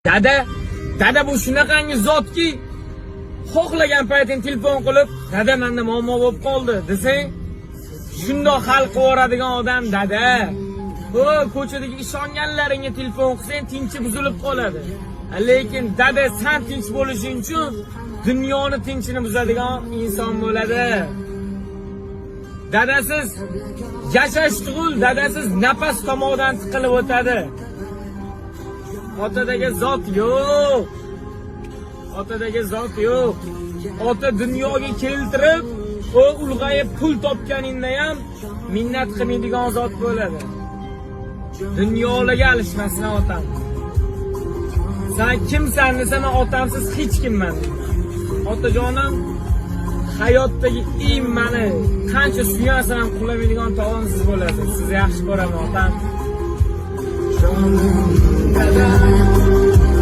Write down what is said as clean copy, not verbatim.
Dada, dada bu shunaqangi zotki, xohlagan payting telefon qilib, "Dada, menda muammo bo'lib qoldi" desang, shundoq hal qilib yuboradigan odam dada. O, ko'chadagi ishonganlaringga telefon qilsang, tinchi buzilib qoladi. Lekin dada san tinch bo'lishing uchun dunyoni tinchini buzadigan inson bo'ladi. Dadasiz yashash tugul, dadasiz nafas tomoqdan tiqilib o'tadi. Otadagi zot yo'q. Otadagi zot yo'q. Ota dunyoga keltirib, u ulg'ayib pul topganingda ham minnat qilmaydigan zot bo'ladi. Dunyolarga alishmasin otam. San kimsan desa, men otamsiz hech kimman. Otajonim, hayotdagi eng mani qancha suyansam ham qulamaydigan tog'im siz bo'lasiz. Sizni yaxshi ko'raman, otam. Dada.